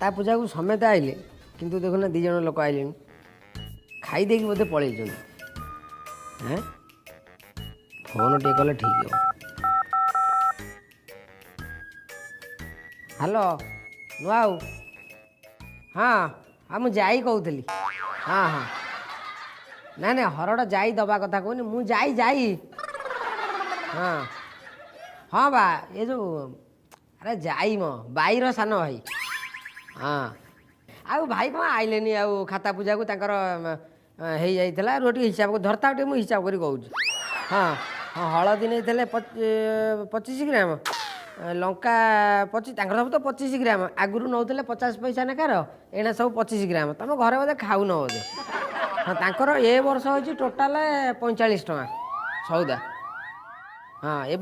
ଖାତା ପୂଜାକୁ ସମେତେ ଆଇଲେ, କିନ୍ତୁ ଦେଖୁନା 2 ଜଣ ଲୋକ ଆଇଲେଣି, ଖାଇ ଦେଇକି ବୋଧେ ପଳେଇଛନ୍ତି। ହେଁ, ଫୋନ୍ ଟିକେ କଲେ ଠିକ୍ ହେବ। ହ୍ୟାଲୋ ନୂଆ ଆଉ, ହଁ ହଁ, ମୁଁ ଯାଇ କହୁଥିଲି। ହଁ ହଁ, ନାଇଁ ନାଇଁ, ହରଡ଼ ଯାଇ ଦେବା କଥା କହୁନି, ମୁଁ ଯାଇ ଯାଇ। ହଁ ହଁ ବା, ଏ ଯେଉଁ ଆରେ ଯାଇ ମ ବାଇର ସାନ ଭାଇ। ହଁ, ଆଉ ଭାଇ କ'ଣ ଆଇଲେନି? ଆଉ ଖାତା ପୂଜାକୁ ତାଙ୍କର ହେଇଯାଇଥିଲା। ରୁହ ଟିକେ, ହିସାବ ଧରତା ଟିକେ, ମୁଁ ହିସାବ କରି କହୁଛି। ହଁ ହଁ, ହଳଦୀ ନେଇଥିଲେ 25 ଗ୍ରାମ, ଲଙ୍କା 25, ତାଙ୍କର ସବୁ ତ 25 ଗ୍ରାମ। ଆଗରୁ ନେଉଥିଲେ 50 ପଇସା ନେଖାର, ଏଇନା ସବୁ 25 ଗ୍ରାମ। ତମ ଘରେ ବୋଧେ ଖାଉନ ବୋଧେ? ହଁ, ତାଙ୍କର ଏ ବର୍ଷ ହେଉଛି ଟୋଟାଲ 45 ଟଙ୍କା ସଉଦା। ହଁ, ଏ